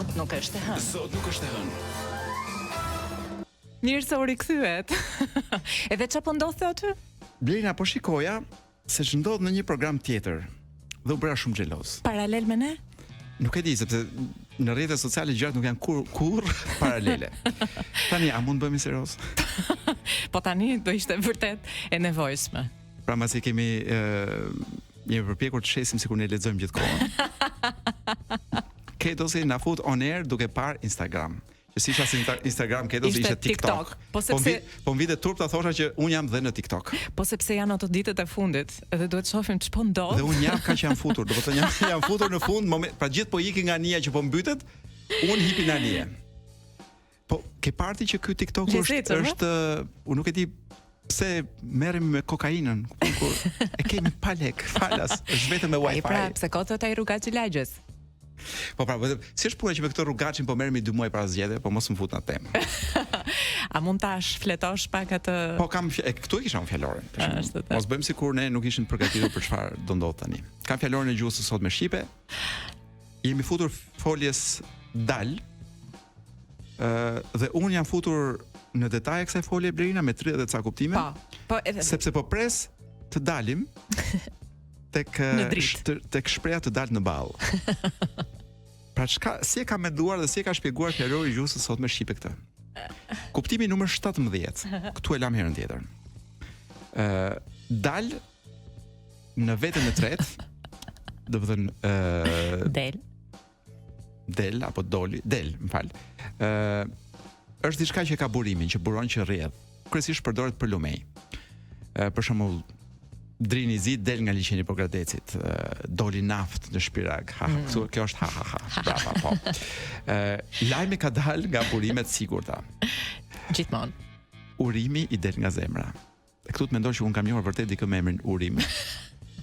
Sot nuk është e hënë. Sot nuk është e hënë. Mirë se u rikthyet. Edhe çfarë po ndodhte aty? Blerina po shikoja se ç'ndodh në një program tjetër dhe u bëra shumë xheloz. Paralel me ne? Nuk e di sepse në rrjetet sociale gjërat nuk janë kur kurrë paralele. Tani a mund të bëhemi serioz? Po tani do ishte vërtet e nevojshme. Pra mbasi kemi ë jemi përpjekur të shesim sikur ne lexojmë gjithë kohën. Kedosi na fut on air duke parë Instagram. Që si isha si Instagram Kedosi Ishte ishte TikTok. TikTok. Po sepse po mbi, po mbi turp ta thosha që un jam dhe në TikTok. Po sepse janë ato ditët e fundit dhe duhet shohim ç'po ndodh. Dhe un jam kaq jam futur, do të thonë jam, jam futur në fund, moment, pra gjithë po ikin nga anija që po mbytet, un hipi në anije. Po ke parë ti që ky TikTok është Lezetshëm, është unë nuk e di pse merremi me kokainën, kupton kur e kemi pa lek, falas, është vetëm me Ai wifi. pra, pse kot thot ai rrugaçi lagjes? Po pra, vetëm si është puna që me këtë rrugaçin po merremi dy muaj para zgjedhjeve, po mos më fut në atë temë. A mund ta shfletosh pak atë Po kam e këtu e kisha unë fjalorin. për shembull. Ashtu, ta. Mos bëjmë sikur ne nuk ishim përgatitur për çfarë do ndodh tani. Kam fjalorin e gjuhës së sotme shqipe. Jemi futur foljes dal. Ë dhe un jam futur në detaje kësaj folje Blerina me 30 e ca kuptime. Po, po edhe Sepse po pres të dalim tek Në dritë. sht- tek shpreha të dal në ballë. Pra çka si e ka menduar dhe si e ka shpjeguar fjalori i gjuhës së sotme shqipe këtë? Kuptimi numër 17. Këtu e lam herën tjetër. Ë dal në vetën e tretë, do të thënë ë del. del apo doli, del, më fal. Ë është diçka që ka burimin, që buron që rrjedh. Kryesisht përdoret për lumej. Ë për shembull Drini i zi del nga liqeni i Pogradecit, ë, doli naft në Shpirag. Ha, mm. këtu kjo është ha ha ha. Bravo, po. Ë lajmi ka dalë nga burimet sigurta. Gjithmonë. Urimi i del nga zemra. E këtu të mendoj që un kam njohur vërtet dikë me emrin Urim.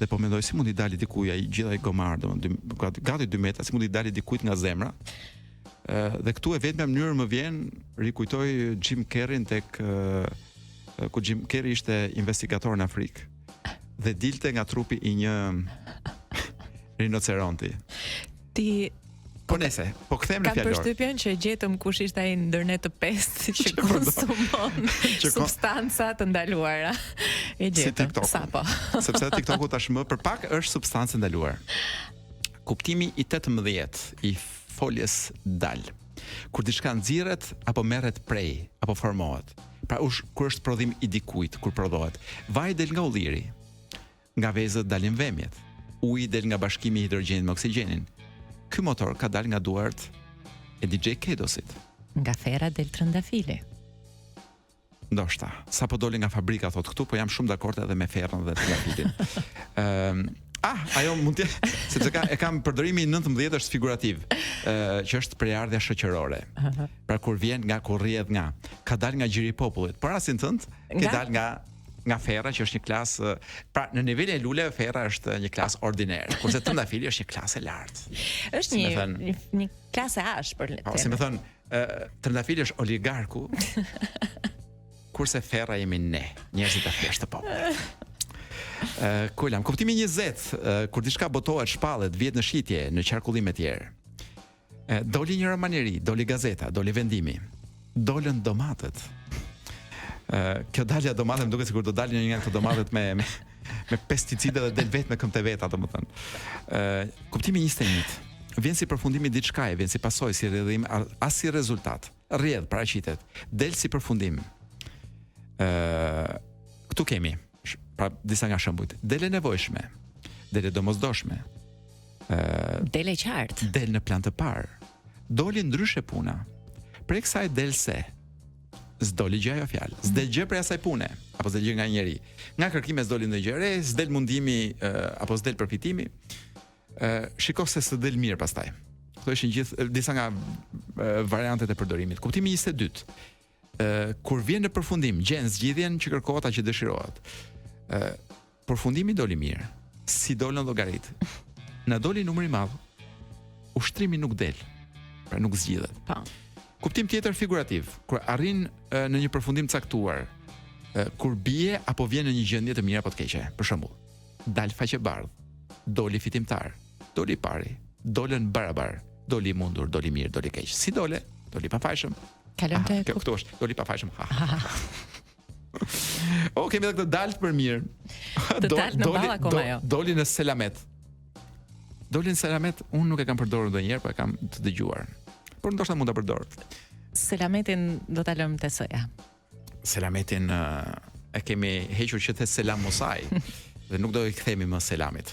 Dhe po mendoj si mund i dali dikujt ai gjithë ai gomar, domethënë dy- gati gati 2 metra, si mund i dali dikujt nga zemra. Ë dhe këtu e vetmja mënyrë më vjen rikujtoj Jim Carrey tek ë, ku Jim Carrey ishte investigator në Afrikë dhe dilte nga trupi i një rinoceronti. Ti Po nese, po kthehem në kam fjalor. përshtypjen që e gjetëm kush ishte ai ndër ne të pestë që Që përdor- konsumon që kon- substanca të ndaluara. E Si gjetëm. TikToku. Sapo. Sepse TikToku tashmë për pak është substancë e ndaluar. Kuptimi i 18 i foljes dal. Kur diçka nxirret apo merret prej apo formohet. Pra ush, kur është prodhim i dikujt, kur prodhohet. Vaji del nga ulliri. Nga vezët dalin vemjet. Uji del nga bashkimi i hidrogjenit me oksigjenin. Ky motor ka dalë nga duart e DJ Kedosit. Nga fera del trëndafili. Ndoshta. Sapo doli nga fabrika thot këtu, po jam shumë dakord edhe me ferrën dhe trëndafilin. Ëm ah, ajo mund të sepse ka e kam përdorimi i 19 është figurativ, ë që është prejardhja shoqërore. Pra kur vjen nga kur rrjedh nga, ka dalë nga gjiri i popullit. Por rastin tënd, ke Nga? dalë nga nga ferra që është një klasë, pra në nivelin e luleve ferra është një klasë ordinere, kurse trëndafili është një klasë e lartë. Është Si me një thënë- një, një klasë e ashpër le të Po, si themi. më thënë, ë trëndafili është oligarku, kurse ferra jemi ne, njerëzit e thjeshtë të popullit. Ë ku e lam? Kuptimi 20, ë, kur diçka botohet, shpallet, vihet në shitje, në qarkullim e tjerë. Ë, Doli një roman i ri, doli gazeta, doli vendimi. Dolën domatet. Ë kjo dalja domate më duket sikur do dalin një nga këto domatet me me, me pesticide dhe del vetë me këmbët e veta, domethënë. Ë kuptimi 21. Vjen si përfundimi diçkaje, vjen si pasojë, si rrjedhim, a- as si rezultat. Rrjedh, paraqitet, del si përfundim. Ë këtu kemi sh- pra disa nga shembujt. Del e nevojshme, del e domosdoshme, Del e qartë. del në plan të parë. Doli ndryshe puna. Prej kësaj del se s'doli gjë ajo fjalë. S'del gjë prej asaj pune, apo s'del gjë nga njeri. Nga kërkime s'doli ndonjë gjë re, s'del mundimi ë, apo s'del përfitimi. Ë shiko se s'del mirë pastaj. Këto ishin gjithë e, disa nga e, variantet e përdorimit. Kuptimi 22. Ë kur vjen në përfundim, gjen zgjidhjen që kërkohet apo që dëshirohet. Ë përfundimi doli mirë. Si dolën llogarit. Na doli numri i madh. Ushtrimi nuk del. Pra nuk zgjidhet. Po. Kuptim tjetër figurativ, kur arrin e, në një përfundim caktuar, e, kur bie apo vjen në një gjendje të mirë apo të keqe. Për shembull, dal faqebardh, doli fitimtar, doli i pari, dolën barabar. Doli i mundur, doli mirë, doli keq. Si dole? Doli i pafajshëm. Kalojmë te Kjo këtu është, doli i pafajshëm. Ha. ha, ha. O, kemi edhe këtë daltë për mirë. Të daltë në ballë akoma jo. Doli në selamet. Doli në selamet, unë nuk e kam përdorur ndonjëherë, po e kam të dëgjuar. Por ndoshta mund ta përdor. Selametin do ta lëmë te sëja. Selametin e kemi hequr që te Selam Musai dhe nuk do i kthehemi më Selamit.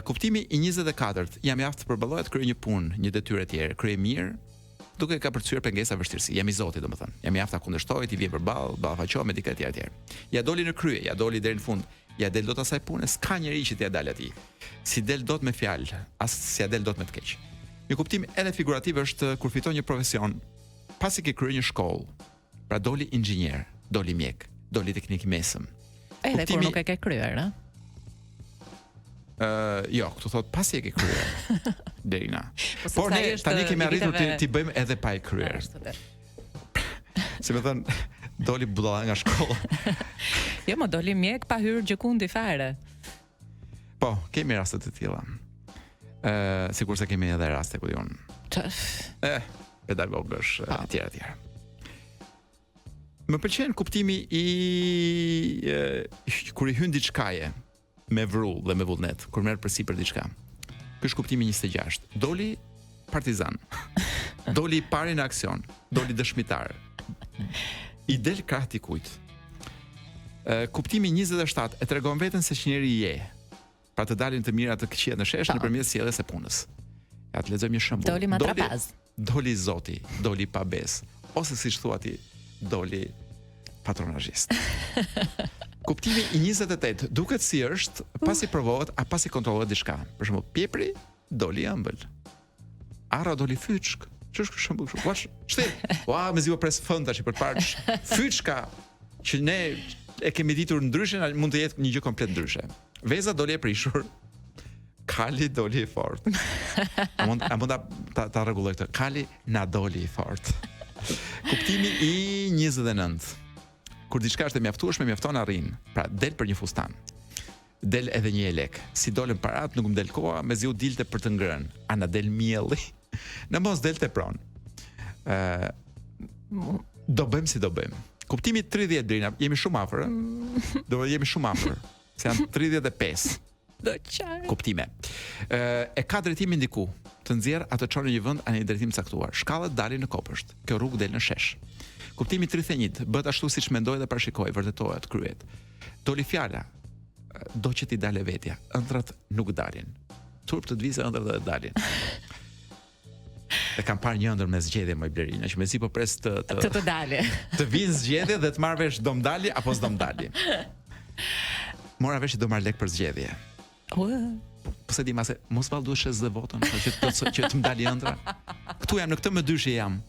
Kuptimi i 24-t, jam i aftë të përballoj të kryej një punë, një detyrë etj. Kryej mirë, duke kapërcyer pengesa vështirësi. Jam i zoti, domethënë. Jam i aftë ta kundërshtoj, t'i vij përballë, ballafaqohem me dikë etj etj. Ja doli në krye, ja doli deri në fund. Ja del dot asaj pune, s'ka njeri që t'ia dalë atij. S'i del dot me fjalë, as s'ia del dot me të keq. Një kuptim edhe figurativ është kur fiton një profesion pasi ke kryer një shkollë. Pra doli inxhinier, doli mjek, doli teknik i mesëm. Edhe kur nuk e ke kryer, ë? Ë, uh, jo, këtu thot pasi e ke kryer. Derina. Po, Por ne tani kemi arritur t'i t'i bëjmë edhe pa e kryer. Si me thënë, doli budalla nga shkolla. jo, mo doli mjek pa hyrë gjëkundi fare. Po, kemi raste të tilla. Ë, uh, sikurse kemi edhe raste ku di unë. Eh, pedagogësh etj etj. Më pëlqen kuptimi i e, kur i hyn diçkaje me vrull dhe me vullnet, kur merr përsipër diçka. Ky është kuptimi 26. Doli partizan. Doli i pari në aksion, doli dëshmitar. I del krah dikujt. Ë kuptimi 27 e tregon veten se ç'njeri je. Pra të dalin të mirat të këqijat në shesh nëpërmjet sjelljes së punës. Ja të lexojmë një shembull. Doli matrapaz. Doli, doli zoti, doli pa besë, ose siç thua ti, doli patronazhist. Kuptimi i 28 duket si është pasi provohet a pasi kontrollohet diçka. Për shembull, pjepri doli i ëmbël. Arra doli fyçk. Ç'është ky shembull kështu? Wash, ç'te? Ua, mezi po pres fën tash për të parë fyçka që ne e kemi ditur ndryshe, mund të jetë një gjë komplet ndryshe. Veza doli e prishur. Kali doli i fortë. A mund a mund ta ta, ta rregulloj këtë? Kali na doli i fortë. Kuptimi i 29. Kur diçka është e mjaftueshme, mjafton arrin. Pra, del për një fustan. Del edhe një jelek. S'i dolën parat, nuk më del koha, mezi u dilte për të ngrënë. A na del mielli? Në mos del tepron. Ë do bëjmë si do bëjmë. Kuptimi 30 Drina, jemi shumë afër, ë? Mm. Do jemi shumë afër. Se janë 35. Do qaj. Kuptime. Ë e ka drejtimin diku, të nxjerr a të çon në një vend a në një drejtim të caktuar. Shkallët dalin në kopësht. Kjo rrugë del në shesh. Kuptimi 31, bëhet ashtu siç mendoi dhe parashikoi, vërtetohet, kryhet. Doli fjala, do që t'i dalë vetja, ëndrrat nuk dalin. Turp të të vijë se ëndrrat edhe dalin. Dhe kam parë një ëndërr me zgjedhje moj Blerina, që mezi po pres të të të, të dalë. Të vinë zgjedhje dhe të marr vesh do më dali apo s'do më dali. Mora vesh që do marr lek për zgjedhje. Ua. Po s'e di mase, mos vallë duhet shes dhe votën, po që të që të më dali ëndrra. Këtu jam në këtë mëdyshje jam.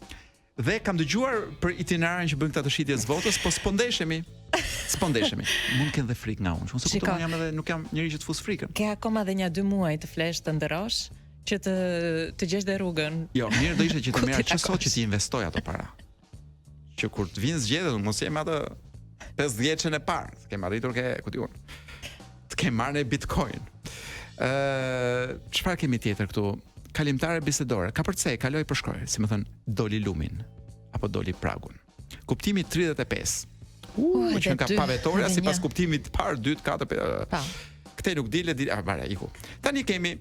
Dhe kam dëgjuar për itinerarin që bëjnë këta të shitjes votës, po s'po ndeshemi. S'po ndeshemi. Mund të kenë dhe frikë nga unë. Unë s'e kuptoj, jam edhe nuk jam njeri që të fus frikën. Ke akoma dhe nja dy muaj të flesh të ëndërrosh që të të gjesh dhe rrugën. Jo, mirë do ishte që të merr që sot që t'i investoj ato para. Që kur të vinë zgjedhjet, mos jem atë 50-shen e parë, të kem arritur ke, ku di unë. Të kem marrë në Bitcoin. Ë, çfarë kemi tjetër këtu? Kalimtare bisedore, kapërcej, kaloj përshkoj, si me thënë, doli lumin apo doli pragun. Kuptimi 35. U, uh, që ka pavetorja sipas kuptimit të parë, 2, 4, 5. Po. Këtej nuk dile, dile, ah, bare, iku. Tani kemi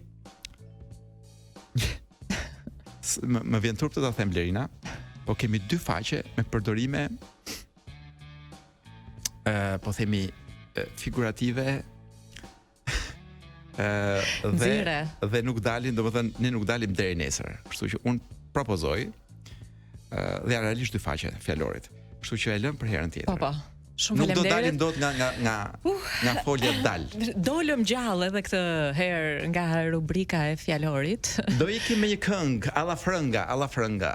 më, më vjen turp të ta them Blerina, po kemi dy faqe me përdorime ë po themi figurative ë dhe dhe nuk dalin, domethënë ne nuk dalim deri nesër. Kështu që unë propozoj ë dhe janë realisht dy faqe fjalorit. Kështu që e lëm për herën tjetër. Po po. Shumë nuk do dalim dot nga nga nga uh, nga folja dal. Dolëm gjallë edhe këtë herë nga rubrika e fjalorit. Do ikim me një këngë, alla frënga, alla frënga.